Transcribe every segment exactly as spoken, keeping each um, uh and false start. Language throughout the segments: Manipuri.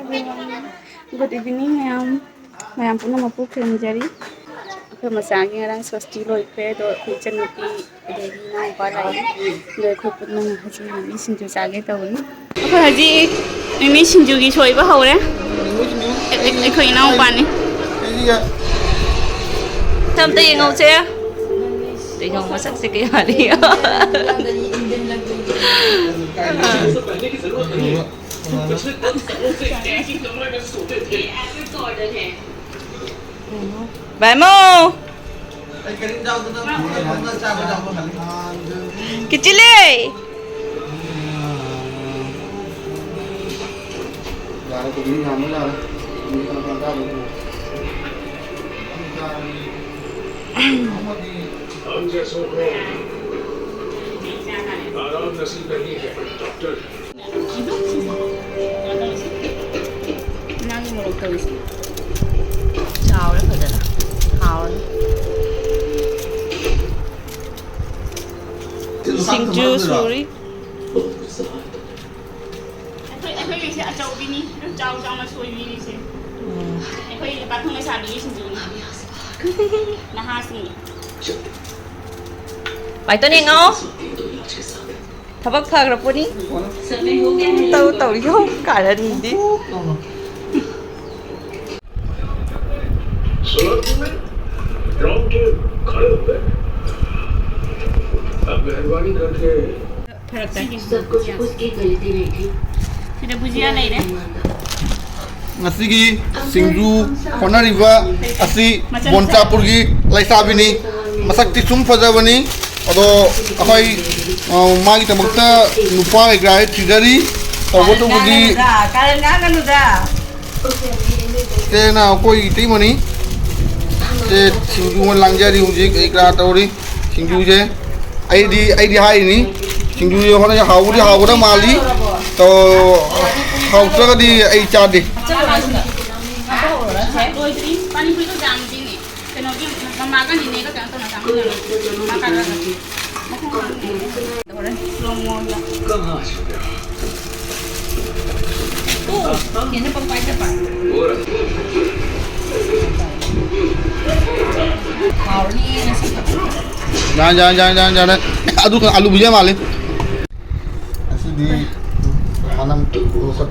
Good evening, ꯃꯌꯥꯝ꯫ ꯃꯌꯥꯝ ꯄꯨꯝꯅꯃꯛꯄꯨ ꯈꯨꯔꯨꯝꯖꯔꯤ꯫ ꯑꯩꯈꯣꯏ ꯃꯆꯥꯒꯤ ꯉꯔꯥꯡ ꯁꯣꯁꯇꯤ ꯂꯣꯏꯈ꯭ꯔꯦ, ꯑꯗꯣ ꯑꯩꯈꯣꯏ ꯏꯆꯟꯅꯨꯄꯤ ꯑꯗꯒꯤ ꯏꯅꯥꯎꯅꯨꯄꯥ ꯂꯥꯛꯏ꯫ ꯑꯗꯣ ꯑꯩꯈꯣꯏ ꯄꯨꯟꯅ ꯍꯧꯖꯤꯛ ꯃꯤꯃꯤ ꯁꯤꯡꯖꯨ ꯆꯥꯒꯦ ꯇꯧꯕꯅꯤ꯫ ꯑꯩꯈꯣꯏ ꯍꯧꯖꯤꯛ ꯃꯤꯃꯤ ꯁꯤꯡꯖꯨꯒꯤ ꯁꯣꯏꯕ ꯍꯧꯔꯦ꯫ ꯑꯩ-, ꯑꯩ-, ꯑꯩꯈꯣꯏ ꯏꯅꯥꯎꯄꯥꯅꯤ꯫ ꯑꯝꯇ ꯌꯦꯡꯍꯧꯁꯦ꯫ ꯀꯩꯅꯣ ꯃꯁꯛꯁꯦ ꯀꯌꯥꯗꯤ꯫ ꯕꯥꯏꯃꯣ! ꯀꯤꯆꯤꯂꯦ! हम जैसों को आराम नसीब नहीं है, डॉक्टर। ꯅꯪꯒꯤ ꯃꯣꯔꯣꯛ ꯇꯧꯔꯤꯁꯦ ꯆꯥꯎꯔꯦ ꯐꯖꯅ꯫ ꯍꯥꯎꯔꯅꯤ꯫ ꯁꯤꯡꯖꯨ ꯁꯨꯔꯤ꯫ ꯑꯩꯈꯣꯏ, ꯑꯩꯈꯣꯏꯒꯤꯁꯦ ꯑꯆꯧꯕꯤꯅꯤ꯫ ꯆꯥꯎ ꯆꯥꯎꯅ ꯁꯣꯏꯕꯤꯔꯤꯁꯦ꯫ ꯎꯝ꯫ ꯑꯩꯈꯣꯏ ꯄꯥꯈꯪ ꯂꯩꯁꯥꯕꯤꯒꯤ ꯁꯤꯡꯖꯨꯅꯤ꯫ ꯅꯍꯥꯁꯤꯡꯒꯤ꯫ ꯄꯥꯏꯇꯣꯟ ꯌꯦꯡꯉꯣ꯫ ꯊꯕꯛ ꯐꯈ꯭ꯔ ꯄꯣꯠꯅꯤ꯫ ꯇꯧ, ꯇꯧ, ꯌꯣ, ꯀꯥꯔꯟꯗꯤ꯫ सुना तुमने? डॉक्टर खड़े हो गए। अब मेहरबानी करके ꯐꯔꯛ ꯇꯥꯏ꯫ सब कुछ उसकी गलती नहीं थी। ꯁꯤꯗ ꯕꯨꯖꯤꯌꯥ ꯂꯩꯔꯦ꯫ ꯉꯁꯤꯒꯤ ꯁꯤꯡꯖꯨ ꯍꯣꯠꯅꯔꯤꯕ ꯑꯁꯤ ꯕꯣꯟꯆꯥꯄꯨꯔꯒꯤ ꯂꯩꯁꯥꯕꯤꯅꯤ꯫ ꯃꯁꯛꯇꯤ ꯁꯨꯝ ꯐꯖꯕꯅꯤ꯫ ꯑꯗꯣ ꯑꯩꯈꯣꯏ, ꯑ, ꯃꯥꯒꯤꯗꯃꯛꯇ ꯅꯨꯄꯥ ꯀꯩꯀꯥ ꯊꯤꯖꯔꯤ꯫ ꯇꯧꯕꯇꯕꯨꯗꯤ ꯀꯥꯔꯟ ꯉꯥꯡꯒꯅꯨꯗ, ꯀꯥꯔꯟ ꯉꯥꯡꯒꯅꯨꯗ꯫ ꯁꯦꯅ ꯑꯩꯈꯣꯏ ꯏꯇꯩꯃꯅꯤ꯫ ꯁꯦ ꯁꯤꯡꯖꯨ ꯑꯣꯏꯅ ꯂꯥꯡꯖꯔꯤ ꯍꯧꯖꯤꯛ, ꯀꯩ ꯀꯔꯥ ꯇꯧꯔꯤ꯫ ꯁꯤꯡꯖꯨꯁꯦ ꯑꯩꯗꯤ, ꯑꯩꯗꯤ ꯍꯥꯏꯔꯤꯅꯤ, ꯁꯤꯡꯖꯨꯁꯦ ꯍꯣꯔꯦꯟ ꯍꯥꯎꯕꯗꯤ ꯍꯥꯎꯒꯗꯕ ꯃꯥꯜꯂꯤ꯫ ꯇꯣ, ꯍꯥꯎꯇ꯭ꯔꯒꯗꯤ ꯑꯩ ꯆꯥꯗꯦ꯫ ꯂꯣꯏꯗ꯭ꯔꯤ꯫ ꯄꯥꯅꯤꯄꯨꯔꯤꯗꯣ ꯌꯥꯝꯗꯦꯅꯦ꯫ ꯀꯩꯅꯣꯒꯤ ꯃꯃꯥꯒ ꯅꯤꯅꯦꯒ ꯀꯩꯅꯣ ꯇꯧꯅ ꯆꯥꯃꯤꯟꯅꯔꯣ꯫ ꯃꯥ ꯀꯥꯔꯛꯑꯒ꯫ ꯃꯈꯣꯡ ꯍꯥꯝꯃꯦ꯫ ꯍꯣꯔꯦꯟ slow motion ꯗ꯫ ꯀꯃꯥꯏ ꯁꯨꯒꯦ? ꯑꯣ꯫ ꯌꯥꯔꯦ, ꯌꯥꯔꯦ, ꯌꯥꯔꯦ, ꯌꯥꯔꯦ, ꯌꯥꯔꯦ꯫ ꯑꯗꯨꯒ ꯑꯂꯨ ꯕꯨꯖꯤꯌꯥ ꯃꯥꯜꯂꯦ꯫ ꯉꯁꯤꯗꯤ ꯃꯅꯝ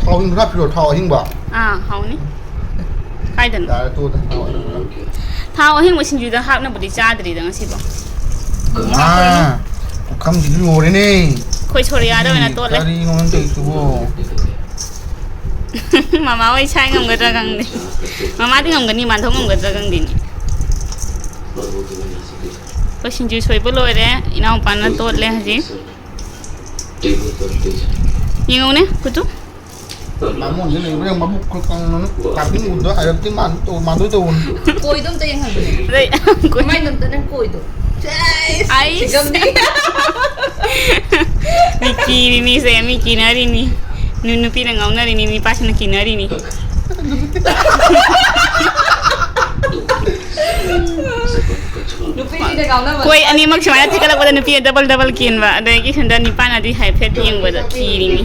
ꯊꯥꯎ ꯍꯤꯡꯕ ꯍꯥꯞꯄꯤꯔꯣ, ꯊꯥꯎ ꯑꯍꯤꯡꯕ? ꯑꯥ, ꯍꯥꯎꯅꯤ꯫ ꯀꯥꯏꯗꯅꯣ? ꯌꯥꯔꯦ, ꯇꯣꯛꯑꯣꯗ, ꯊꯥꯎ ꯑꯍꯤꯡꯕ꯫ ꯊꯥꯎ ꯑꯍꯤꯡꯕ ꯁꯤꯡꯖꯨꯗ ꯍꯥꯞꯅꯕꯗꯤ ꯆꯥꯗ꯭ꯔꯤꯗ ꯉꯁꯤꯐꯥꯎ꯫ ꯑꯥ, ꯄꯨꯈꯝꯁꯤꯗꯤ ꯂꯣꯏꯔꯦꯅꯦ꯫ ꯑꯩꯈꯣꯏ ꯁꯣꯔꯤꯌꯥꯗ ꯑꯣꯏꯅ ꯇꯣꯠꯂꯦ꯫ ꯀꯔꯤꯅꯣ ꯅꯪ ꯇꯧꯔꯤꯁꯤꯕꯣ? ꯃꯃꯥ ꯍꯣꯏ ꯁꯥꯏ ꯉꯝꯒꯗ꯭ꯔꯥ ꯈꯪꯗꯦ꯫ ꯃꯃꯥꯗꯤ ꯉꯝꯒꯅꯤ, ꯃꯥꯟꯊꯣꯛ ꯉꯝꯒꯗ꯭ꯔꯥ ꯈꯪꯗꯦꯅꯦ꯫ ꯑꯩꯈꯣꯏ ꯁꯤꯡꯖꯨ ꯁꯣꯏꯕ ꯂꯣꯏꯔꯦ, ꯏꯅꯥꯎꯄꯥꯅ ꯇꯣꯠꯂꯦ ꯍꯧꯖꯤꯛ꯫ ꯌꯦꯡꯉꯨꯅꯦ, ꯀꯨꯇꯨ꯫ ꯕꯥꯃꯣꯟꯁꯦ ꯂꯩꯕ꯭ꯔꯥ ꯌꯦꯡꯉꯨ, ꯃꯕꯨꯛ ꯈꯔ ꯀꯪꯅ ꯀꯥꯄꯤꯡ ꯎꯕꯗ ꯍꯥꯏꯔꯞꯇꯤ ꯃꯥꯟ-, ꯇꯧ-, ꯃꯥꯟꯗꯣꯏ ꯇꯧꯕꯅꯤ꯫ ꯀꯣꯏꯗꯣ ꯑꯝꯇ ꯌꯦꯡꯍꯟꯕꯅꯦ꯫ ꯑꯗꯩ, ꯀꯣꯏ- ꯃꯥꯏ ꯅꯝꯇ ꯅꯪ ꯀꯣꯏꯗꯣ꯫ ꯑꯩꯁ꯫ ꯆꯤꯒꯝꯅꯤ꯫ ꯃꯤ ꯀꯤꯔꯤꯅꯤ ꯁꯦ, ꯃꯤ ꯀꯤꯅꯔꯤꯅꯤ꯫ ꯅꯨ-, ꯅꯨꯄꯤꯅ ꯉꯥꯎꯅꯔꯤꯅꯤ, ꯅꯨꯄꯥꯁꯤꯡꯅ ꯀꯤꯅꯔꯤꯅꯤ꯫ ꯅꯨꯄꯤꯁꯤꯡꯅ ꯉꯥꯎꯅꯕ꯫ ꯀꯣꯏ ꯑꯅꯤꯃꯛ ꯁꯨꯃꯥꯏꯅ ꯊꯦꯛꯀꯠꯂꯛꯄꯗ ꯅꯨꯄꯤ double double ꯀꯦꯟꯕ, ꯑꯗꯒꯤ ꯁꯣꯝꯗ ꯅꯤꯄꯥꯅꯗꯤ ꯍꯥꯏꯐꯦꯠ ꯌꯦꯡꯕꯗ ꯀꯤꯔꯤꯅꯤ꯫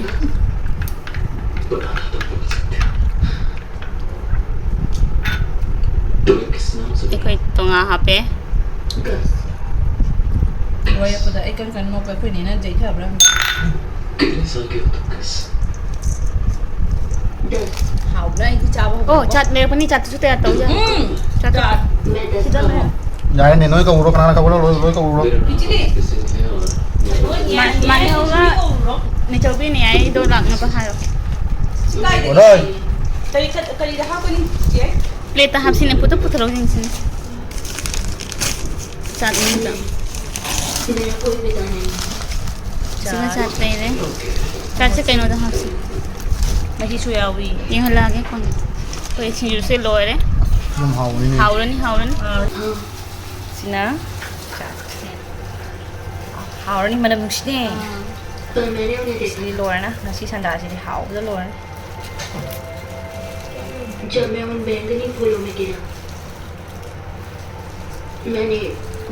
ꯑꯩꯈꯣꯏ ꯇꯣꯉꯥ ꯍꯥꯞꯄꯦ꯫ ꯂꯣꯏꯔꯛꯄꯗ ꯑꯩ ꯀꯟ ꯀꯟ ꯅꯣꯛꯄ ꯑꯩꯈꯣꯏ ꯅꯦꯅ ꯆꯩꯊꯕ꯭ꯔꯥ ꯍꯪꯉꯤ꯫ ꯍꯥꯎꯕ꯭ꯔꯥ ꯑꯩꯗꯤ ꯆꯥꯕ ꯍꯧꯔꯦ꯫ ꯑꯣ, ꯆꯥꯠ ꯂꯩꯔꯛꯄꯅꯤ, ꯆꯥꯠꯇꯨꯁꯨ ꯇꯌꯥꯔ ꯇꯧ ꯌꯥꯏ꯫ ꯎꯝ, ꯆꯥꯠꯇꯨ ꯆꯥꯠ꯫ ꯁꯤꯗ ꯂꯩꯔꯦ꯫ ꯌꯥꯔꯦꯅꯦ, ꯅꯣꯏ ꯀꯧꯔꯣ, ꯀꯅꯥꯅ ꯀꯧꯔꯣ, ꯂꯣꯏ, ꯂꯣꯏ ꯀꯧꯔꯣ꯫ ꯈꯤꯆꯤꯗꯤ? ꯃꯥ-, ꯃꯥꯅꯦ, ꯍꯧꯔ ꯅꯤꯆꯧꯕꯤꯅꯦ, ꯑꯩꯗꯣ ꯂꯥꯛꯅꯕ ꯍꯥꯏꯔꯣ꯫ ꯁꯤ ꯀꯥꯏꯗꯒꯤ? ꯍꯣꯏ꯫ ꯀꯔꯤ ꯈꯠ-, ꯀꯔꯤꯗ ꯍꯥꯞꯀꯅꯤ, ꯆꯤꯆꯦ? ꯄ꯭ꯂꯦꯠꯇ ꯍꯥꯞꯁꯤꯅꯦ, ꯄꯨꯊꯣꯛ ꯄꯨꯊꯣꯔꯛꯑꯣ ꯌꯦꯡꯁꯤꯅꯦ꯫ ꯆꯥꯠ ꯑꯃꯇ꯫ ꯁꯤꯅ ꯆꯥꯠ ꯂꯩꯔꯦ꯫ ꯆꯥꯠꯁꯦ ꯀꯩꯅꯣꯗ ꯍꯥꯞꯁꯤ꯫ ꯃꯍꯤꯁꯨ ꯌꯥꯎꯏ꯫ ꯌꯦꯡꯍꯜꯂꯛꯑꯒꯦ ꯀꯣꯟꯅ꯫ ꯑꯩꯈꯣꯏ ꯁꯤꯡꯖꯨꯁꯦ ꯂꯣꯏꯔꯦ꯫ ꯌꯥꯝ ꯍꯥꯎꯕꯅꯤꯅꯦ꯫ ꯍꯥꯎꯔꯅꯤ, ꯍꯥꯎꯔꯅꯤ꯫ ꯁꯤꯅ ꯆꯥꯠꯁꯦ꯫ ꯍꯥꯎꯔꯅꯤ, ꯃꯅꯝ ꯅꯨꯡꯁꯤꯅꯦ꯫ ꯁꯤꯗꯤ ꯂꯣꯏꯔꯅ, ꯉꯁꯤ ꯁꯟꯗꯥꯁꯤꯗꯤ ꯍꯥꯎꯕꯗ ꯂꯣꯏꯔꯅꯤ꯫ जब मैं उन बैंगनी फूलों में गिरा, मैंने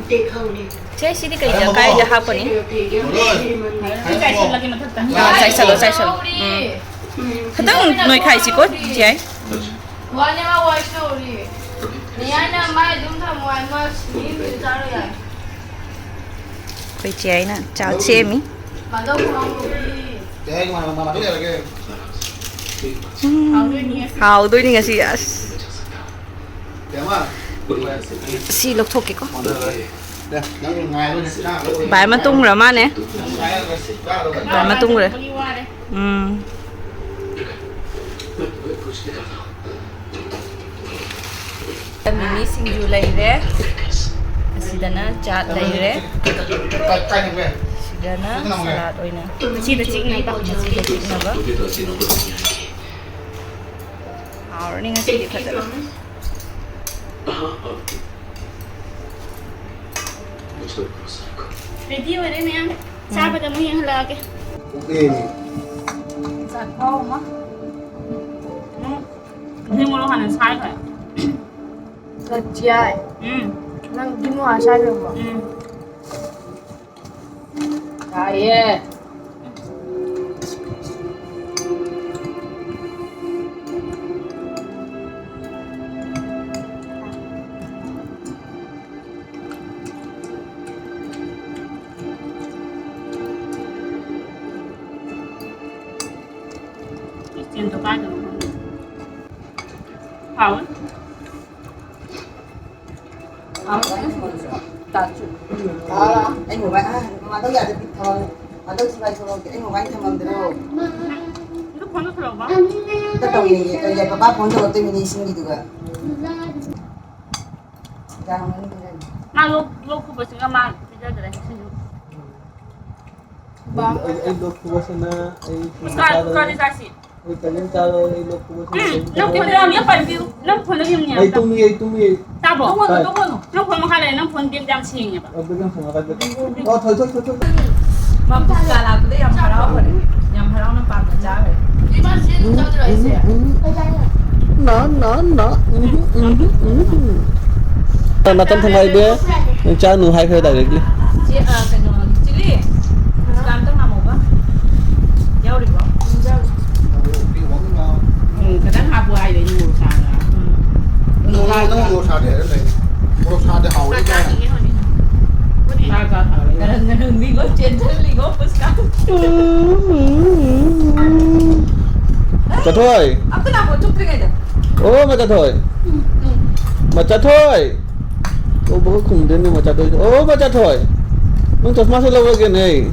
देखा उन्हें। ꯆꯦ, ꯁꯤꯗꯤ ꯀꯩꯗ, ꯀꯥꯏꯗ ꯍꯥꯞꯀꯅꯤ? ꯂꯣꯏ꯫ ꯆꯥꯏꯁꯜꯂꯒꯦ ꯃꯊꯛꯇ꯫ ꯑꯥ, ꯆꯥꯏꯁꯜꯂꯣ, ꯆꯥꯏꯁꯜꯂꯣ꯫ ꯎꯝ꯫ ꯈꯤꯇꯪ ꯅꯣꯏꯈꯥꯏꯁꯤꯀꯣ, ꯆꯦ꯫ ꯋꯥꯅꯦ, ꯃꯥ ꯋꯥꯔꯤ ꯁꯥꯟꯅꯧꯔꯤ꯫ ꯅꯤꯌꯥꯅ ꯃꯥ ꯑꯗꯨꯝ ꯊꯝꯃꯣ ꯍꯥꯏ, ꯃꯥ ꯁꯤꯡꯖꯨ ꯆꯥꯔꯣꯏ ꯍꯥꯏ꯫ ꯑꯩꯈꯣꯏ ꯆꯦ ꯑꯩꯅ ꯆꯥꯛ ꯁꯦꯝꯃꯤ꯫ ꯃꯥꯗꯧ ꯈꯪꯍꯧꯗꯤ꯫ ꯀꯩ ꯍꯥꯏꯅꯣ, ꯃꯥ, ꯃꯥ, ꯃꯥ ꯂꯩꯔꯒꯦ꯫ ꯎꯝ, ꯍꯥꯎꯗꯣꯏꯅꯤ ꯉꯁꯤ, ꯑꯁ꯫ ꯁꯤ ꯂꯧꯊꯣꯛꯀꯦꯀꯣ꯫ ꯚꯥꯏ ꯑꯃ ꯇꯨꯝꯈ꯭ꯔ ꯃꯥꯅꯦ꯫ ꯚꯥꯏ ꯑꯃ ꯇꯨꯝꯈ꯭ꯔꯦ꯫ ꯎꯝ꯫ ꯃꯤꯃꯤ ꯁꯤꯡꯖꯨ ꯂꯩꯔꯦ꯫ ꯑꯁꯤꯗꯅ ꯆꯥꯠ ꯂꯩꯔꯦ꯫ ꯁꯤꯗꯅ ꯁꯂꯥꯠ ꯑꯣꯏꯅ꯫ ꯁꯤꯗ ꯆꯤꯛꯅꯕ꯫ ꯁꯤꯗ ꯆꯤꯛꯅꯕ꯫ ꯍꯥꯎꯔꯅꯤ ꯉꯁꯤꯗꯤ ꯐꯖꯅ꯫ ꯔꯦꯗꯤ ꯑꯣꯏꯔꯦ ꯃꯌꯥꯝ꯫ ꯆꯥꯕꯗ ꯑꯃꯨꯛ ꯌꯦꯡꯍꯜꯂꯛꯑꯒꯦ꯫ ꯆꯥꯛꯈꯥꯎ ꯑꯃ꯫ ꯎꯝ꯫ ꯃꯣꯔꯣꯛ ꯍꯥꯟꯅ ꯁꯥꯏꯈ꯭ꯔꯦ꯫ ꯆꯠꯁꯤ ꯌꯥꯏ꯫ ꯎꯝ꯫ ꯅꯪ ꯒꯤ ꯃꯣꯔꯣꯛ ꯁꯥꯏꯈ꯭ꯔꯕꯣ? ꯎꯝ꯫ ꯇꯥꯏꯌꯦ꯫ ꯏꯁꯇꯦꯟꯗꯣ ꯀꯥꯏꯗꯅꯣ ꯈꯪꯗꯦ꯫ ꯍꯥꯎꯋꯦ꯫ ꯑꯩ ꯃꯣꯕꯥꯏꯜ, ꯑꯥ, ꯃꯥꯗꯧ ꯌꯥꯗꯦ, ꯊꯝꯃꯝꯃꯦ꯫ ꯃꯥꯗꯧ ꯁꯤꯕꯥꯏ ꯊꯣꯛꯂꯛꯀꯦ꯫ ꯑꯩ ꯃꯣꯕꯥꯏꯜ ꯊꯝꯃꯝꯗ꯭ꯔꯣ? ꯑꯗꯨ ꯐꯣꯟꯗꯣ ꯄꯨꯔꯛꯑꯣꯕ꯫ ꯑꯝꯇ ꯇꯧꯔꯤꯉꯩꯗ, ꯀꯔꯤ ꯍꯥꯏ, ꯄꯄꯥ ꯐꯣꯟ ꯇꯧꯔꯛꯇꯣꯏꯃꯤꯅꯦ ꯏꯁꯤꯡꯒꯤꯗꯨꯒ꯫ ꯃꯥ ꯂꯣꯛ, ꯂꯣꯛ ꯈꯨꯕꯁꯤꯒ ꯃꯥ ꯄꯤꯖꯗ꯭ꯔꯦ ꯉꯁꯤꯁꯨ꯫ ꯑꯩ, ꯑꯩ ꯂꯣꯛ ꯈꯨꯕꯁꯤꯅ ꯑꯩ ꯎꯁꯀꯥ-, ꯎꯁꯀꯥꯗꯤ ꯆꯥꯁꯤ꯫ ꯑꯩ ꯀꯔꯤꯝ ꯆꯥꯔꯣꯏ, ꯑꯩ ꯂꯣꯛ ꯈꯨꯕꯁꯤꯅ ꯎꯝ, ꯀꯔꯤꯝ ꯅꯪ ꯆꯥꯔꯣꯏ꯫ ꯐꯣꯟꯗꯣ ꯌꯥꯝ ꯄꯥꯏꯕꯤꯌꯨ꯫ ꯅꯪ ꯐꯣꯟꯗꯣ ꯌꯦꯡꯉꯨꯅꯦ ꯑꯩ ꯑꯝꯇ꯫ ꯇꯨꯝꯃꯤ, ꯑꯩ ꯇꯨꯝꯃꯤ꯫ ꯇꯥꯕ꯭ꯔꯣ? ꯇꯥꯏ꯫ ꯅꯪ ꯐꯣꯟ ꯃꯈꯥ ꯂꯩꯔꯦ, ꯅꯪ ꯐꯣꯟ ꯕꯦꯒꯇ ꯌꯥꯝ ꯁꯦꯡꯉꯦꯕ꯫ ꯑ, ꯕꯦꯒ ꯌꯥꯝ ꯁꯦꯡꯉꯦ, ꯀꯥꯏ ꯕꯦꯒ? ꯑꯣ, ꯊꯣꯏ, ꯊꯣꯏ, ꯊꯣꯏ, ꯊꯣꯏ꯫ ꯃꯥ ꯄꯨꯁꯀꯥ ꯂꯥꯛꯄꯗ ꯌꯥꯝ ꯍꯔꯥꯎꯈ꯭ꯔꯦ꯫ ꯌꯥꯝ ꯍꯔꯥꯎꯅ ꯄꯥꯝꯅ ꯆꯥꯈ꯭ꯔꯦ꯫ ꯎꯝ, ꯎꯝ, ꯎꯝ, ꯎꯝ꯫ ꯅ, ꯅ, ꯅ, ꯎꯝ, ꯎꯝ, ꯎꯝ, ꯎꯝ꯫ ꯅꯥꯇꯟ ꯊꯣꯡ ꯍꯥꯏꯗꯦ, ꯆꯥꯅꯨ ꯍꯥꯏꯈ꯭ꯔꯦ directly꯫ ꯆꯦ, ꯑ, ꯀꯩꯅꯣ, ꯆꯤꯂꯤ, ꯄꯨꯁꯀꯥ ꯑꯝꯇ ꯉꯥꯃꯧꯕ ꯌꯥꯎꯔꯤꯕꯣ? ꯃꯆꯥꯊꯣꯏ꯫ ꯑꯝꯇ ꯂꯥꯛꯑꯣ, ꯆꯨꯞꯇ꯭ꯔꯤꯉꯩꯗ꯫ ꯑꯣ, ꯃꯆꯥꯊꯣꯏ꯫ ꯃꯆꯥꯊꯣꯏ꯫ ꯀꯧꯕꯒ ꯈꯨꯝꯗꯦꯅꯦ ꯃꯆꯥꯊꯣꯏ꯫ ꯑꯣ, ꯃꯆꯥꯊꯣꯏ꯫ ꯅꯪ ꯆꯁꯃꯥꯁꯦ ꯂꯧꯔꯒꯦꯅꯦ꯫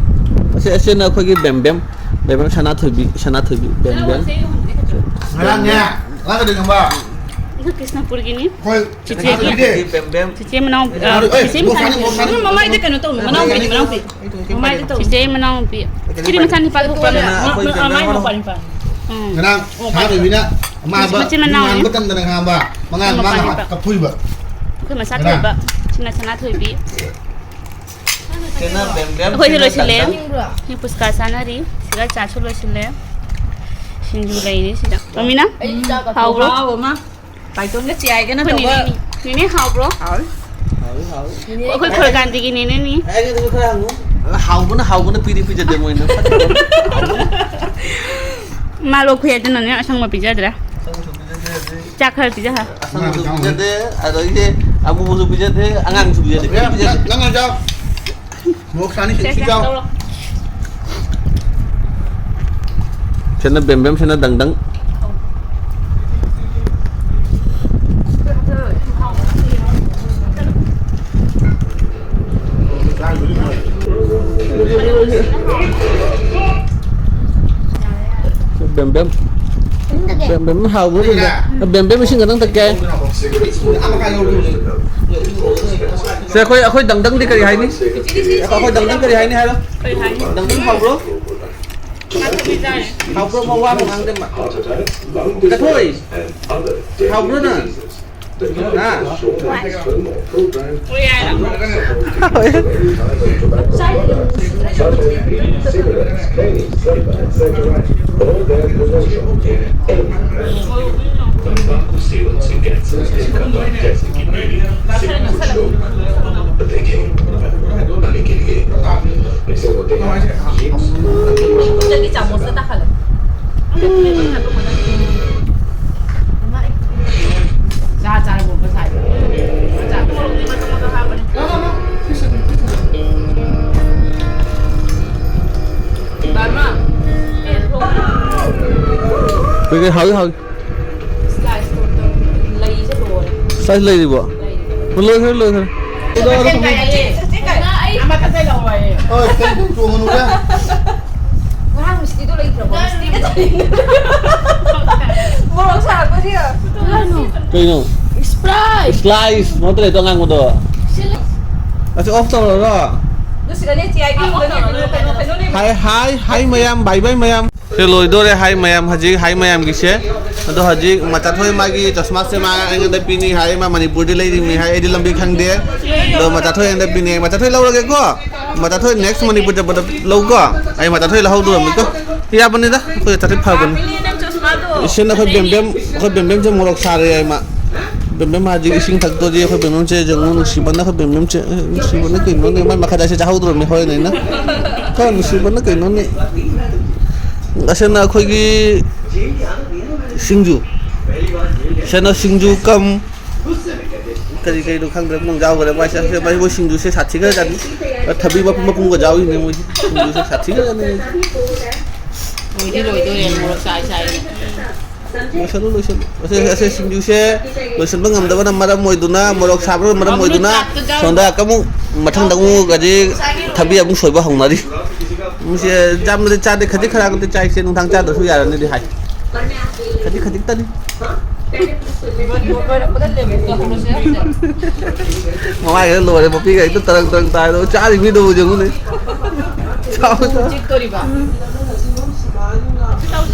ꯑꯁꯤ, ꯑꯁꯤꯅ ꯑꯩꯈꯣꯏꯒꯤ ꯕꯦꯝꯕꯦꯝ꯫ ꯕꯦꯝꯕꯦꯝ ꯁꯅꯥꯊꯣꯏꯕꯤ, ꯁꯅꯥꯊꯣꯏꯕꯤ, ꯕꯦꯝꯕꯦꯝ꯫ ꯉꯔꯥꯡꯅꯦ, ꯉꯔꯥꯡ ꯀꯩꯗꯧ ꯈꯪꯕ꯭ꯔꯥ? ꯑꯗꯨ ꯀ꯭ꯔꯤꯁꯅꯄꯨꯔꯒꯤꯅꯤ꯫ ꯑꯩꯈꯣꯏ ꯆꯤꯆꯦꯒꯤ꯫ ꯁꯅꯥꯊꯣꯏꯕꯤꯗꯤ꯫ ꯕꯦꯝꯕꯦꯝ꯫ ꯆꯤꯆꯦ ꯃꯅꯥꯎ-, ꯑ, ꯑꯦ, ꯆꯤꯆꯦ ꯃꯣꯁꯥꯅꯤ, ꯃꯆꯥꯅꯨꯄꯤ꯫ ꯃꯣꯁꯥꯅꯤ꯫ ꯃꯃꯥꯏꯗ ꯀꯩꯅꯣ ꯇꯧꯅꯨ, ꯃꯅꯥꯎꯄꯤꯅꯤ, ꯃꯅꯥꯎꯄꯤ꯫ ꯃꯃꯥꯏꯗ ꯇꯧꯅꯨ꯫ ꯆꯤꯆꯦ ꯃꯅꯥꯎꯄꯤ꯫ ꯆꯤꯆꯦ ꯃꯆꯥꯅꯨꯄꯤ ꯄꯥꯊꯣꯛꯄ꯭ꯔꯥ? ꯁꯤꯅ ꯑꯩꯈꯣꯏ ꯃ-, ꯃ-, ꯃꯥꯏ ꯕꯦꯝꯕꯦꯝ꯫ ꯃꯄꯥꯅꯤꯄꯥ꯫ ꯎꯝ꯫ ꯉꯔꯥꯡ ꯁꯅꯥꯊꯣꯏꯕꯤꯅ ꯃꯥ ꯃꯆꯤꯟ ꯃꯅꯥꯎꯅꯤ꯫ ꯉꯥꯡꯕ ꯇꯝꯗꯅ ꯉꯥꯡꯕ꯫ ꯃꯉꯥꯡ ꯃꯥꯅ ꯃꯄꯥꯅꯤꯄꯥ꯫ ꯀꯞꯊꯣꯛꯏꯕ꯫ ꯑꯩꯈꯣꯏ ꯃꯆꯥ ꯉꯔꯥꯡ꯫ ꯊꯣꯏꯕ꯫ ꯁꯤꯅ ꯁꯅꯥꯊꯣꯏꯕꯤ꯫ ꯁꯤꯅ ꯕꯦꯝꯕꯦꯝ, ꯑꯩꯈꯣꯏꯁꯨ ꯁꯤꯅ ꯂꯣꯏꯁꯤꯜꯂꯦ꯫ ꯗꯪꯗꯪ꯫ ꯁꯤ ꯄꯨꯁꯀꯥ ꯆꯥꯅꯔꯤ꯫ ꯁꯤꯒ ꯆꯥꯁꯨ ꯂꯣꯏꯁꯤꯜꯂꯦ꯫ ꯁꯤꯡꯖꯨ ꯂꯩꯔꯤ ꯁꯤꯗ꯫ ꯃꯃꯤꯅ? ꯑꯩ ꯆꯥꯕ ꯍꯥꯎꯕ꯭ꯔꯣ? ꯈꯨꯍꯥꯎ ꯑꯃ꯫ ꯄꯥꯏꯇꯣꯟꯒ ꯆꯤꯌꯥꯏꯒꯅ ꯑꯩꯈꯣꯏ ꯇꯧꯕ꯫ ꯅꯦꯅꯦ-, ꯅꯦꯅꯦ ꯍꯥꯎꯕ꯭ꯔꯣ? ꯍꯥꯎꯏ꯫ ꯍꯥꯎꯏ, ꯍꯥꯎꯏ꯫ ꯑꯩꯈꯣꯏ ꯈꯣꯏꯔꯀꯥꯟꯗꯒꯤ ꯅꯦꯅꯦꯅꯤ꯫ ꯑꯩ ꯑꯗꯨ ꯈꯔ ꯍꯪꯉꯨ꯫ ꯍꯥꯎꯕꯅ ꯍꯥꯎꯕꯅ ꯄꯤꯗꯤ ꯄꯤꯖꯗꯦ ꯃꯣꯏꯅ꯫ ꯃꯥ ꯂꯣꯛ ꯈꯨꯏ ꯍꯥꯏꯗꯅꯅꯦ ꯑꯁꯪꯕ ꯄꯤꯖꯗ꯭ꯔꯦ꯫ ꯑꯁꯪꯕꯁꯨ ꯄꯤꯖꯗꯦ, ꯑꯗꯩ ꯆꯥꯛ ꯈꯔ ꯄꯤꯖꯍꯜ꯫ ꯑꯁꯪꯕꯁꯨ ꯄꯤꯖꯗꯦ, ꯑꯗꯒꯤ ꯑꯃꯨꯕꯁꯨ ꯄꯤꯖꯗꯦ, ꯑꯉꯥꯡꯁꯨ ꯄꯤꯖꯗꯦ, ꯄꯤꯖꯗꯦ꯫ ꯅꯪ, ꯅꯪ ꯆꯥꯎ꯫ ꯃꯣꯔꯣꯛ ꯁꯥꯅꯤ ꯁꯤ, ꯁꯦ, ꯁꯤ ꯁꯦ, ꯆꯥꯎ꯫ ꯇꯧꯔꯣ꯫ ꯁꯤꯅ ꯕꯦꯝꯕꯦꯝ, ꯁꯤꯅ ꯗꯪꯗꯪ꯫ ꯕꯦꯝꯕꯦꯝ꯫ ꯕꯦꯝꯕꯦꯝ ꯍꯥꯎꯕ꯭ꯔꯣ ꯕꯦꯝꯕꯦꯝ? ꯕꯦꯝꯕꯦꯝ ꯏꯁꯤꯡ ꯈꯛꯇꯪ ꯊꯛꯀꯦ꯫ ꯁꯦ, ꯑꯩꯈꯣꯏ, ꯑꯩꯈꯣꯏ ꯗꯪꯗꯪꯗꯤ ꯀꯔꯤ ꯍꯥꯏꯅꯤ? ꯑꯩꯈꯣꯏ ꯗꯪꯗꯪ ꯀꯔꯤ ꯍꯥꯏꯅꯤ ꯍꯥꯏꯔꯣ? ꯀꯔꯤ ꯍꯥꯏꯅꯤ? ꯗꯪꯗꯪ ꯍꯥꯎꯕ꯭ꯔꯣ? ꯍꯥꯎꯕ꯭ꯔꯣ? ꯃꯋꯥ ꯑꯃ ꯉꯥꯡꯗꯦ ꯃꯥ꯫ ꯀꯊꯣꯏ, ꯍꯥꯎꯕ꯭ꯔꯣ ꯅꯪ? ꯍꯥ? Tobacco sealant and gases take up up जैसे कि बीड़ी, सिगरेट, कुछ लोग। तो देखें, अभी के लिए इसे होते हैं। ꯆꯥꯃꯁꯇ ꯇꯥꯈꯠꯂꯣ꯫ ꯆꯥ ꯆꯥꯔꯕꯣ ꯉꯁꯥꯏ? ꯆꯥ ꯆꯥꯔꯕꯣ? ꯀꯩꯀꯩ ꯍꯥꯎꯏ ꯍꯥꯎꯏ꯫ ꯁ꯭ꯂꯥꯏꯁ ꯇꯧ-, ꯇꯧ-, ꯂꯩꯁꯦ ꯂꯣꯏꯔꯦ꯫ ꯁ꯭ꯂꯥꯏꯁ ꯂꯩꯔꯤꯕꯣ? ꯂꯩꯔꯤ꯫ ꯂꯣꯏꯈ꯭ꯔꯦ, ꯂꯣꯏꯈ꯭ꯔꯦ꯫ ꯆꯤꯛꯀꯟ ꯀꯥꯏ ꯂꯩ? ꯆꯤꯛꯀꯟ ꯀꯥꯏ? ꯑꯃꯈꯛꯇ ꯂꯧꯑꯣꯌꯦ꯫ ꯍꯣꯏ, ꯈꯤꯇꯪ ꯊꯣꯡꯉꯨꯅꯨꯗ꯫ ꯉꯔꯥꯡ ꯃꯤꯁꯇꯤꯗꯣ ꯂꯩꯇ꯭ꯔꯕꯣ? ꯃꯤꯁꯇꯤꯒ ꯆꯥꯅꯤꯡꯉꯦ꯫ ꯃꯣꯔꯣꯛ ꯁꯥꯕꯁꯤꯒ꯫ ꯀꯩꯅꯣ? ꯁ꯭ꯄ꯭ꯔꯥꯏꯠ꯫ ꯁ꯭ꯂꯥꯏꯁ ꯅꯠꯇ꯭ꯔꯦ ꯑꯗꯣ ꯑꯉꯥꯡꯕꯗꯣ꯫ ꯁꯤ ꯂꯩ꯫ ꯑꯁꯤ ꯑꯣꯐ ꯇꯧꯔꯔꯣ? ꯑꯗꯨ ꯁꯤꯗꯅꯦ ꯆꯦ ꯑꯥꯏꯒꯤ ꯔꯨꯝꯗꯅꯦ ꯀꯩꯅꯣ, ꯀꯩꯅꯣ, ꯀꯩꯅꯣꯅꯦ꯫ ꯍꯥꯏ, ꯍꯥꯏ, ꯍꯥꯏ ꯃꯌꯥꯝ, ꯕꯥꯏ ꯕꯥꯏ ꯃꯌꯥꯝ꯫ ꯁꯤ ꯂꯣꯏꯗꯣꯔꯦ ꯍꯥꯏ ꯃꯌꯥꯝ, ꯍꯧꯖꯤꯛ ꯍꯥꯏ ꯃꯌꯥꯝꯒꯤꯁꯦ꯫ ꯑꯗꯣ ꯍꯧꯖꯤꯛ ꯃꯆꯥꯊꯣꯏ ꯃꯥꯒꯤ ꯆꯁꯃꯥꯁꯦ ꯃꯥ ꯑꯩꯉꯣꯟꯗ ꯄꯤꯅꯤ ꯍꯥꯏ, ꯃꯥ ꯃꯅꯤꯄꯨꯔꯗꯤ ꯂꯩꯔꯤꯕꯅꯤ ꯍꯥꯏ, ꯑꯩꯗꯤ ꯂꯝꯕꯤ ꯈꯪꯗꯦ꯫ ꯑꯗꯣ ꯃꯆꯥꯊꯣꯏ ꯑꯩꯉꯣꯟꯗ ꯄꯤꯅꯤ꯫ ꯃꯆꯥꯊꯣꯏ ꯂꯧꯔꯒꯦꯀꯣ꯫ ꯃꯆꯥꯊꯣꯏ next ꯃꯅꯤꯄꯨꯔ ꯆꯠꯄꯗ ꯂꯧꯀꯣ꯫ ꯑꯩ ꯃꯆꯥꯊꯣꯏ ꯂꯧꯍꯧꯗꯣꯔꯝꯅꯤꯀꯣ꯫ ꯌꯥꯕꯅꯤꯗ, ꯑꯩꯈꯣꯏ ꯃꯆꯥꯊꯣꯏ ꯐꯕꯅꯤ꯫ ꯏꯆꯦꯅ ꯑꯩꯈꯣꯏ ꯕꯦꯝꯕꯦꯝ, ꯑꯩꯈꯣꯏ ꯕꯦꯝꯕꯦꯝꯁꯦ ꯃꯣꯔꯣꯛ ꯁꯥꯔꯦ ꯍꯥꯏ ꯃꯥ꯫ ꯕꯦꯝꯕꯦꯝ ꯍꯧꯖꯤꯛ ꯏꯁꯤꯡ ꯊꯛꯇꯣꯔꯤ꯫ ꯑꯩꯈꯣꯏ ꯕꯦꯝꯕꯦꯝꯁꯦ ꯌꯦꯡꯉꯨ, ꯅꯨꯡꯁꯤꯕꯅ ꯑꯩꯈꯣꯏ ꯕꯦꯝꯕꯦꯝꯁꯦ, ꯅꯨꯡꯁꯤꯕꯅ ꯀꯩꯅꯣꯅꯦ, ꯃꯥꯏ ꯃꯈꯥꯗ ꯑꯩꯁꯦ ꯆꯥꯍꯧꯗ꯭ꯔꯕꯅꯦ ꯍꯣꯔꯦꯟ ꯑꯩꯅ꯫ ꯈꯔ ꯅꯨꯡꯁꯤꯕꯅ ꯀꯩꯅꯣꯅꯦ꯫ ꯑꯁꯤꯅ ꯑꯩꯈꯣꯏꯒꯤ ꯁꯤꯡꯖꯨ꯫ ꯁꯤꯅ ꯁꯤꯡꯖꯨ ꯀꯝ ꯀꯔꯤ ꯀꯩꯅꯣ ꯈꯪꯗ꯭ꯔꯦ, ꯄꯨꯡ ꯌꯥꯎꯈ꯭ꯔꯦ꯫ ꯃꯥꯏꯁꯦ, ꯃꯥꯏ, ꯃꯣꯏ ꯁꯤꯡꯖꯨꯁꯦ ꯁꯥꯊꯤꯈ꯭ꯔꯖꯥꯠꯅꯤ꯫ ꯊꯕꯤ ꯃꯄꯨꯝ ꯃꯄꯨꯝꯒ ꯌꯥꯎꯔꯤꯅꯦ ꯃꯣꯏꯁꯦ꯫ ꯁꯤꯡꯖꯨꯁꯦ ꯁꯥꯊꯤꯈ꯭ꯔꯖꯥꯠꯅꯤ꯫ ꯂꯣꯏꯗꯤ ꯂꯣꯏꯗꯣꯔꯦ, ꯃꯣꯔꯣꯛ ꯆꯥꯏ ꯆꯥꯏ꯫ ꯂꯣꯏꯁꯜꯂꯨ, ꯂꯣꯏꯁꯜꯂꯨ꯫ ꯑꯁꯤ, ꯑꯁꯤ ꯁꯤꯡꯖꯨꯁꯦ ꯂꯣꯏꯁꯤꯟꯕ ꯉꯝꯗꯕꯅ ꯃꯔꯝ ꯑꯣꯏꯗꯨꯅ, ꯃꯣꯔꯣꯛ ꯁꯥꯕꯅ ꯃꯔꯝ ꯑꯣꯏꯗꯨꯅ, ꯁꯣꯝꯗ ꯑꯃꯨꯛ ꯃꯊꯪꯗ ꯑꯃꯨꯛ ꯍꯧꯖꯤꯛ ꯊꯕꯤ ꯑꯃꯨꯛ ꯁꯣꯏꯕ ꯍꯧꯅꯔꯤ꯫ ꯃꯣꯏꯁꯦ ꯌꯥꯝꯅꯗꯤ ꯆꯥꯗꯦ, ꯈꯖꯤꯛ ꯈꯔꯥꯛꯇꯤ ꯆꯥꯏꯁꯦ, ꯅꯨꯡꯗꯥꯡ ꯆꯥꯗ꯭ꯔꯁꯨ ꯌꯥꯔꯅꯤꯗꯤ ꯍꯥꯏ꯫ ꯈꯖꯤꯛ ꯈꯖꯤꯛꯇꯅꯤ꯫ ꯂꯣꯏꯔꯛꯄꯗ ꯂꯦꯕꯨ ꯀꯧꯔꯁꯦ ꯍꯥꯏꯁꯦ꯫ ꯃꯃꯥꯏꯒ ꯂꯣꯏꯔꯦ, ꯃꯄꯤꯒ ꯍꯦꯛꯇ ꯇꯔꯪ ꯇꯔꯪ ꯇꯥꯏꯗꯣ, ꯆꯥꯔꯤ ꯃꯤꯗꯨꯕꯨ ꯌꯦꯡꯉꯨꯅꯦ꯫ ꯆꯥꯎ, ꯆꯥꯎ꯫ ꯆꯤꯛꯇꯣꯔꯤꯕ꯫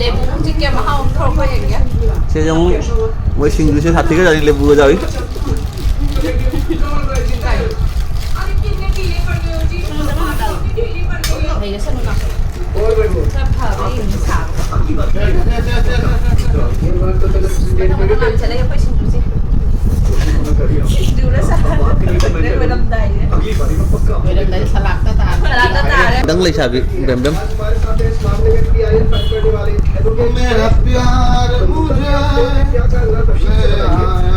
ꯂꯦꯕꯨ ꯆꯤꯛꯀꯦ, ꯃꯍꯥꯎ ꯑꯃ ꯊꯣꯛꯂꯛꯄ꯭ꯔꯥ ꯌꯦꯡꯒꯦ꯫ ꯁꯤꯗ ꯑꯃꯨꯛ ꯃꯣꯏ ꯁꯤꯡꯖꯨꯁꯦ ꯁꯥꯊꯤꯈ꯭ꯔꯖꯥꯠꯅꯤ, ꯂꯦꯕꯨꯒ ꯌꯥꯎꯏ꯫ ꯂꯩꯔꯁꯅꯨ ꯂꯥꯎ꯫ ꯈꯔ ꯐꯕ꯭ꯔꯥ ꯌꯦꯡꯒꯦ ꯁꯥꯕ꯫ ꯃꯊꯪ ꯃꯊꯪ ꯂꯥꯝꯁꯤꯜꯂꯛꯑꯦ ꯑꯩꯈꯣꯏ ꯁꯤꯡꯖꯨꯁꯦ꯫ ꯁꯤꯡꯖꯨꯔ ꯁꯂꯥꯗ? ꯂꯣꯏꯔꯝꯗꯥꯏꯁꯦ꯫ ꯂꯣꯏꯔꯝꯗꯥꯏ ꯁꯂꯥꯗ ꯇꯥꯔꯦ꯫ ꯁꯂꯥꯗ ꯇꯥꯔꯦ꯫ ꯅꯪ ꯂꯩꯁꯥꯕꯤ ꯕꯦꯝꯕꯦꯝ꯫ मेरा प्यार मुझे ले आया।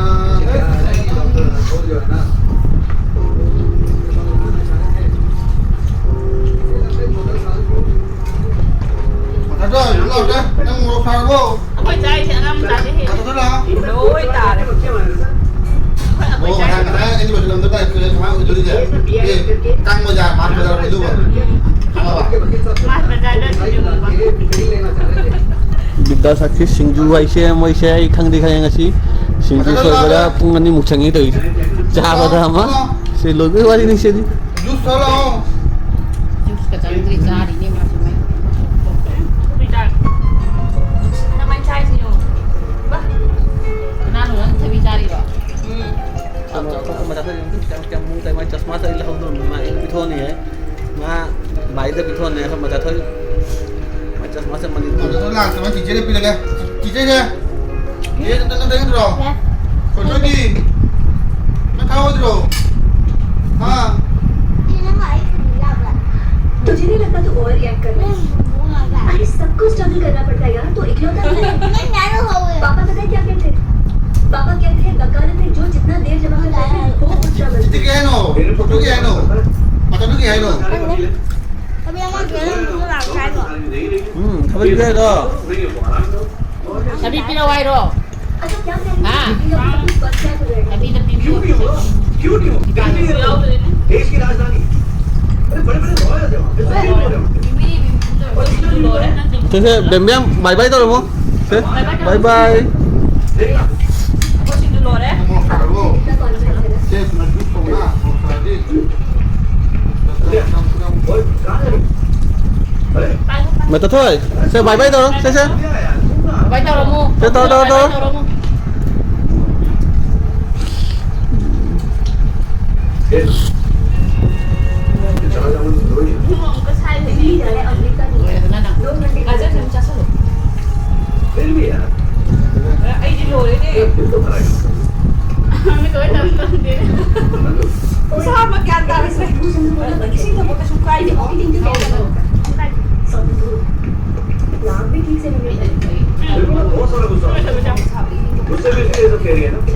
ꯂꯥꯛꯑꯣ, ꯂꯥꯛꯑꯣ, ꯅꯪ ꯃꯣꯔꯣꯛ ꯁꯥꯔꯕꯣ? ꯑꯩꯈꯣꯏ ꯆꯥꯔꯤꯁꯦ ꯑꯉꯥꯡ ꯃꯆꯥꯗꯤ ꯍꯦꯜꯂꯦ꯫ ꯀꯛꯊꯠꯂꯣ, ꯂꯥꯛꯑꯣ꯫ ꯂꯣꯏ ꯇꯥꯔꯦ꯫ ꯑꯩꯈꯣꯏ, ꯑꯣ, ꯑꯩꯈꯣꯏ ꯉꯁꯥꯏ, ꯆꯥꯔꯤꯁꯦ꯫ ꯉꯁꯥꯏ ꯑꯩꯅ ꯂꯣꯏꯁꯤꯜꯂꯝꯗ ꯇꯥꯏ, ꯀꯃꯥꯏꯅ ꯑꯣꯏꯗꯣꯔꯤꯒꯦ? ꯑꯦ, ꯀꯥꯡ ꯕꯖꯥꯔ, ꯃꯥꯟ ꯕꯖꯥꯔ ꯑꯣꯏꯗꯧꯕ꯫ ꯈꯪꯉꯕ? ꯃꯥꯟ ꯕꯖꯥꯔꯗ ꯁꯤꯡꯖꯨ ꯕꯣꯕꯥ꯫ ꯕꯤꯗ꯭ꯌꯥꯁꯥꯈꯤ ꯁꯤꯡꯖꯨ ꯍꯥꯏꯁꯦ ꯃꯣꯏꯁꯦ ꯑꯩ ꯈꯪꯗꯤ ꯈꯪꯉꯦ ꯉꯁꯤ꯫ ꯁꯤꯡꯖꯨ ꯁꯣꯏꯕꯗ ꯄꯨꯡ ꯑꯅꯤꯃꯨꯛ ꯆꯪꯉꯤ ꯇꯧꯔꯤꯁꯦ꯫ ꯆꯥꯕꯗ ꯑꯃ꯫ ꯁꯤ ꯂꯣꯏꯕꯩ ꯋꯥꯔꯤꯅꯤ ꯁꯤꯗꯤ꯫ ꯖꯨꯁ ꯊꯛꯑꯣ ꯂꯥꯛꯑꯣ꯫ ꯖꯨꯁꯀ ꯆꯥꯅꯤꯡꯗ꯭ꯔꯦ, ꯆꯥꯔꯤꯅꯦ ꯃꯥꯁꯨ ꯃꯥꯏ꯫ ꯀꯃꯥꯏꯅ ꯆꯥꯏꯁꯤꯅꯣ? ꯕꯥ꯫ ꯀꯅꯥꯅꯣ ꯅꯪ ꯊꯕꯤ ꯆꯥꯔꯤꯔꯣ? ꯎꯝ꯫ ꯆꯥꯎ, ꯆꯥꯎ, ꯆꯥꯎ꯫ ꯃꯊꯛꯇ ꯌꯦꯡꯉꯨ, ꯀꯌꯥꯝ, ꯀꯌꯥꯝ ꯃꯑꯣꯡ ꯇꯥꯏ꯫ ꯃꯥꯏ ꯆꯁꯃꯥꯁꯦ ꯑꯩ ꯂꯧꯍꯧꯗ꯭ꯔꯕꯅꯤ, ꯃꯥ ꯑꯩ ꯄꯤꯊꯣꯛꯑꯅꯤ ꯍꯥꯏ꯫ ꯃꯥ ꯃꯥꯏꯗ ꯄꯤꯊꯣꯛꯑꯅꯤ ꯍꯥꯏ, ꯃꯆꯥ ꯊꯣꯏ꯫ ꯃꯥꯏ ꯆꯁꯃꯥꯁꯦ ꯃꯅꯤꯄꯨꯔ꯫ ꯃꯆꯥ ꯊꯣꯏ ꯂꯥꯛꯇ꯭ꯔꯦ, ꯃꯥ ꯆꯤꯆꯦꯗ ꯄꯤꯔꯒꯦ꯫ ꯆꯤꯆꯦꯁꯦ꯫ ꯆꯤꯆꯦ, ꯅꯪ ꯂꯩꯒꯗ꯭ꯔꯣ? ꯌꯥ꯫ ꯈꯣꯏꯊꯣꯏꯗꯤ? ꯅꯪ ꯈꯪꯍꯧꯗ꯭ꯔꯣ? ꯍꯥ? ꯁꯤ ꯅꯪ ꯑꯩ ꯊꯝꯕ ꯌꯥꯕ꯭ꯔꯥ? तुझे नहीं लगता तू ओवर रिएक्ट कर रहा है? अरे सब कुछ स्ट्रगल करना पड़ता है यार, तू इकलौता नहीं है। मैं नैरो हो गया। पापा पता है क्या कहते हैं? पापा कहते हैं बकालते जो जितना देर जमा करता है वो उतना ꯁꯤꯗꯤ ꯀꯩ ꯍꯥꯏꯅꯣ? ꯐꯣꯇꯣ ꯀꯩ ꯍꯥꯏꯅꯣ? ꯃꯇꯝꯗꯨ ꯀꯩ ꯍꯥꯏꯅꯣ? ꯈꯪꯗꯦ꯫ ꯊꯕꯤ ꯑꯃ ꯀꯩꯅꯣ ꯂꯥꯛꯄ ꯍꯥꯏꯕꯣ? ꯎꯝ, ꯊꯕꯤ ꯄꯤꯔꯛꯑꯣ꯫ ꯊꯕꯤ ꯄꯤꯔꯛꯑꯣ ꯍꯥꯏꯔꯣ? ꯍꯥ? ꯊꯕꯤꯗ ꯄꯤꯕꯤꯌꯣ꯫ क्यों नहीं हो? क्यों नहीं हो? दिल्ली एयरपोर्ट, देश की राजधानी। अरे बड़े बड़े लॉयर हैं वहाँ पे, तो क्यों नहीं हो रहे हो? ꯁꯦ, ꯁꯦ, ꯕꯦꯝꯕꯦꯝ, ꯕꯥꯏ ꯕꯥꯏ ꯇꯧꯔꯝꯃꯣ꯫ ꯁꯦ, ꯕꯥꯏ ꯕꯥꯏ꯫ ꯃꯣꯔꯣꯛ ꯁꯥꯔꯕꯣ? ꯁꯦ, ꯃꯗꯨ ꯊꯣꯡꯅ ꯃꯣꯔꯣꯛ ꯁꯥꯔꯗꯤ꯫ ꯃꯇꯊꯣꯏ, ꯁꯦ, ꯕꯥꯏ ꯕꯥꯏ ꯇꯧꯔꯣ, ꯁꯦ, ꯁꯦ꯫ ꯕꯥꯏ ꯇꯧꯔꯝꯃꯣ꯫ ꯁꯦ, ꯇꯧꯔꯣ, ꯇꯧꯔꯣ, ꯇꯧꯔꯣ꯫ ꯕꯥꯏ ꯇꯧꯔꯝꯃꯣ꯫ ꯑꯩꯗꯤ ꯂꯣꯏꯔꯦꯅꯦ꯫ ꯃꯤꯠ ꯂꯣꯏ ꯇꯝ ꯇꯝꯗꯦꯅꯦ꯫ ꯏꯁꯥꯃꯛ ꯒ꯭ꯌꯥꯟ ꯇꯥꯔꯁꯦ꯫ ꯏꯁꯤꯡ ꯊꯛꯄ ꯀꯩꯁꯨ ꯀꯥꯏꯗꯦꯀꯣ? ꯎꯝ꯫ ꯂꯣꯏ ꯇꯝ ꯇꯝꯗꯦ꯫ ꯎꯝ꯫ ꯂꯣꯏ ꯇꯝ ꯇꯝꯗꯦ꯫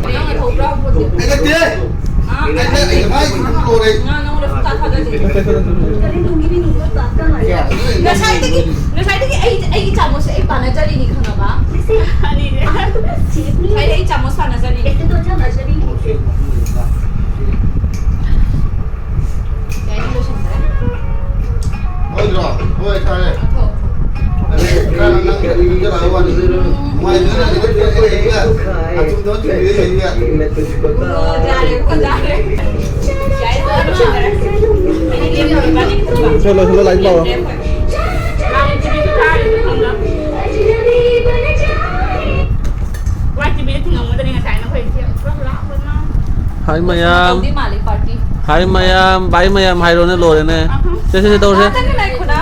ꯅꯪꯅ ꯊꯧꯕ꯭ꯔꯥ ꯍꯪꯕꯗꯤ? ꯑꯩ ꯅꯠꯇꯦ꯫ ꯑꯩ, ꯑꯩ, ꯑꯩ, ꯑꯩ, ꯂꯣꯏꯔꯦ꯫ ꯉꯥ ꯅꯉꯣꯟꯗ ꯁꯨꯡꯊꯥ ꯊꯥꯖꯗꯦ꯫ ꯀꯔꯤ ꯅꯨꯡꯒꯤ ꯃꯤꯅꯨꯡꯗ ꯄꯥꯛꯀ ꯃꯥꯜꯂꯦ꯫ ꯉꯁꯥꯏꯗꯒꯤ, ꯉꯁꯥꯏꯗꯒꯤ ꯑꯩ, ꯑꯩꯒꯤ ꯆꯥꯃꯁꯁꯦ ꯑꯩ ꯄꯥꯟꯅꯖꯔꯤꯅꯤ ꯈꯪꯉꯕ? ꯉꯁꯥꯏꯗꯒꯤ ꯑꯩ ꯆꯥꯃꯁ ꯄꯥꯟꯅꯖꯔꯤꯅꯤ꯫ ꯌꯥꯏ, ꯂꯣꯏꯁꯟꯈ꯭ꯔꯦ꯫ ꯍꯣꯏꯗ꯭ꯔꯣ? ꯍꯣꯏ, ꯇꯥꯔꯦ꯫ ꯈꯔ ꯅꯪ ꯀꯔꯤ ꯀꯔꯤ ꯀꯔꯤ ꯋꯥꯅꯤ? ꯅꯨꯡꯉꯥꯏꯇ꯭ꯔꯒ ꯂꯩꯕ ꯂꯩꯕ ꯂꯩꯕ꯫ ꯑꯆꯨꯝꯗꯕ ꯆꯨꯝꯕꯤꯗ ꯂꯩꯕ꯫ ꯆꯠꯂꯣ, ꯆꯠꯂꯣ, ꯂꯥꯏꯔꯤꯛ ꯄꯥꯎ꯫ ꯍꯥꯏ ꯃꯌꯥꯝ꯫ ꯇꯧꯗꯤ ꯃꯥꯜꯂꯤ ꯄꯥꯔꯇꯤ꯫ ꯍꯥꯏ ꯃꯌꯥꯝ, ꯕꯥꯏ ꯃꯌꯥꯝ ꯍꯥꯏꯔꯣꯅꯦ, ꯂꯣꯏꯔꯦꯅꯦ꯫ ꯑꯍꯨꯝ꯫ ꯁꯦ, ꯁꯦ, ꯁꯦ, ꯇꯧꯔꯁꯦ꯫ ꯉꯥꯛꯇꯪ ꯉꯥꯏꯈꯣꯅ꯫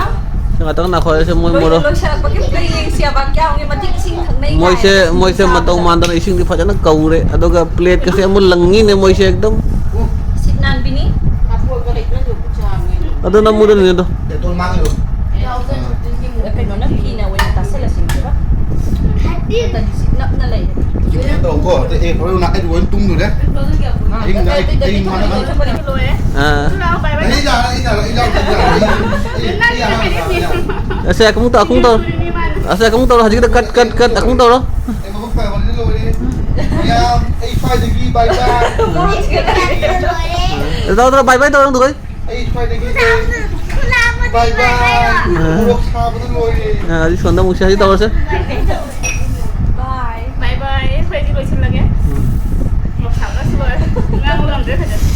ꯁꯤ ꯉꯥꯛꯇꯪ ꯉꯥꯏꯈꯣ, ꯁꯦ ꯃꯣꯏ ꯂꯣꯏ-, ꯃꯣꯔꯣ-, ꯂꯣꯏꯁꯤꯜꯂꯛꯄꯒꯤ ꯑꯝꯇ ꯌꯦꯡꯁꯤ ꯍꯥꯏꯕ, ꯀꯌꯥꯝꯒꯤ ꯃꯇꯤꯛ ꯏꯁꯤꯡ ꯊꯛꯅꯩ ꯃꯣꯏꯁꯦ, ꯀꯥꯏꯅ꯫ ꯃꯣꯏꯁꯦ ꯃꯇꯧ ꯃꯥꯟꯗꯅ ꯏꯁꯤꯡꯗꯤ ꯐꯖꯅ ꯀꯧꯔꯦ, ꯑꯗꯨꯒ ꯄ꯭ꯂꯦꯠꯀꯁꯦ ꯑꯃꯨꯛ ꯂꯪꯉꯤꯅꯦ ꯃꯣꯏꯁꯦ ꯑꯦꯛꯗꯝ꯫ ꯁꯤꯠ ꯅꯥꯟꯕꯤꯅꯤ꯫ ꯑꯗꯣ ꯅꯝꯃꯨꯗꯅꯦ ꯑꯗꯣ꯫ ꯗꯦꯇꯣꯜ ꯃꯥꯡꯉꯤꯔꯣ? ꯀꯩꯅꯣꯅ ꯐꯤꯅ ꯑꯣꯏꯅ ꯇꯥꯁꯜꯂꯁꯤ ꯈꯔ꯫ ꯅꯠꯇꯗꯤ ꯁꯤ ꯅꯞꯅ ꯂꯩꯔꯦ꯫ ꯁꯤ ꯐꯖꯅ ꯇꯧꯀꯣ꯫ ꯑꯗ ꯑꯦ, ꯍꯣꯔꯦꯟ ꯂꯥꯛꯑꯗꯤ ꯂꯣꯏ ꯇꯨꯝꯗꯣꯔꯦ꯫ ꯑꯍꯤꯡꯗ ꯑꯩ, ꯑꯩ ꯃꯥꯡꯉꯝꯃꯅꯤ꯫ ꯑꯥ꯫ ꯑꯩ ꯌꯥꯔꯦ, ꯑꯩ ꯌꯥꯔꯦ, ꯑꯩ ꯌꯥꯎꯗꯦ, ꯑꯩ ꯌꯥꯔꯦ꯫ ꯑꯩ, ꯑꯩ ꯌꯥꯔꯦ, ꯌꯥꯔꯦ, ꯌꯥꯔꯦ꯫ ꯑꯁꯦ, ꯑꯀꯨꯝ ꯇꯧ, ꯑꯀꯨꯝ ꯇꯧꯔꯣ꯫ ꯑꯁꯦ, ꯑꯀꯨꯝ ꯇꯧꯔꯣ, ꯍꯧꯖꯤꯛꯀꯤꯗ ꯀꯠ, ꯀꯠ, ꯀꯠ, ꯑꯀꯨꯝ ꯇꯧꯔꯣ꯫ ꯑꯩ ꯃꯕꯨꯛ ꯐꯕꯅꯤꯅ ꯂꯣꯏꯔꯦ꯫ ꯃꯌꯥꯝ, ꯑꯩ ꯁ꯭ꯋꯥꯏꯗꯒꯤ bye bye꯫ ꯇꯧꯔꯣ, ꯇꯧꯔꯣ, bye bye ꯇꯧꯔꯣ, ꯅꯪ ꯇꯧꯔꯣ꯫ ꯑꯩ ꯁ꯭ꯋꯥꯏꯗꯒꯤ bye bye꯫ ꯃꯣꯔꯣꯛ ꯁꯥꯕꯅ ꯂꯣꯏꯔꯦ꯫ ꯑ, ꯑꯗꯨꯗꯤ ꯁꯣꯝꯗ ꯑꯃꯨꯛ ꯁꯤ ꯍꯧꯖꯤꯛ ꯇꯧꯔꯁꯦ꯫ Bye꯫ Bye bye꯫ ꯑꯩꯈꯣꯏꯗꯤ ꯂꯣꯏꯁꯤꯜꯂꯒꯦ꯫ ꯎꯝ꯫ ꯃꯣꯔꯣꯛ ꯁꯥꯕꯅꯁꯨ ꯂꯣꯏꯔꯦ꯫ ꯉꯥꯡꯕ ꯉꯝꯗ꯭ꯔꯦ ꯐꯖꯅ꯫